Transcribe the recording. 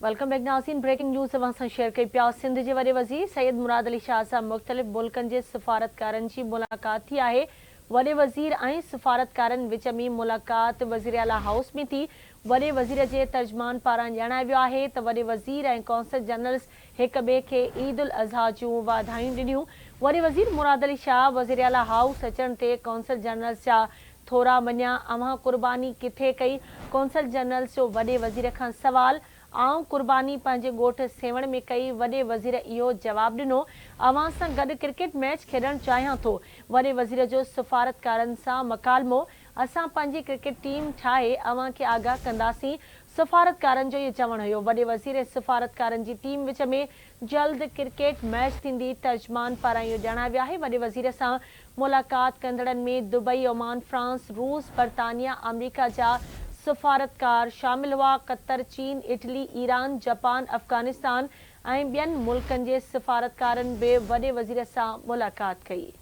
Welcome back ناظرين breaking news اوهان سان شيئر ڪئي پيا سنڌ جي وڏي وزير سيد مراد علي شاهه سان مختلف ملڪن جي سفارتڪارن جي ملاقات ٿي آهي وڏي وزير ۽ سفارتڪارن وچ ۾ ملاقات وزيراعليٰ هائوس ۾ ٿي وڏي وزير جي ترجمان پاران ڄاڻايو ويو آهي ته وڏي وزير ۽ قونصل جنرلز هڪ ٻئي کي عيد الاضحيٰ جون واڌايون ڏنيون وڏي وزير مراد علي شاهه وزيراعليٰ هائوس اچڻ تي قونصل جنرلز جا ٿورا مڃيا، اوهان قرباني ڪٿي ڪئي؟ قونصل جنرلز جو وڏي وزير کان سوال، آئون قرباني پنهنجي ڳوٺ سيوهڻ ۾ ڪئي، وڏي وزير اهو جواب ڏنو، اوهان سان گڏ ڪرڪيٽ ميچ کيڏڻ چاهيان ٿو، وڏي وزير جو سفارتڪارن سان مڪالمو، اسان پنهنجي ڪرڪيٽ ٽيم ٺاهي اوهان کي آگاهه ڪنداسين، سفارتڪارن جو اهو چوڻ هيو، وڏي وزير ۽ سفارتڪارن جي ٽيم وچ ۾ جلد ڪرڪيٽ ميچ ٿيندي، ترجمان پاران اهو ڄاڻايو ويو آهي، وڏي وزير سان ملاقات ڪندڙن ۾ دبئي، اومان، فرانس، روس، برطانيا، آمريڪا جا سفارتڪار شامل هئا. قطر، چين، اٽلي، ايران، جاپان، افغانستان ۽ ٻين ملڪن جي سفارتڪارن به وڏي وزير سان ملاقات ڪئي.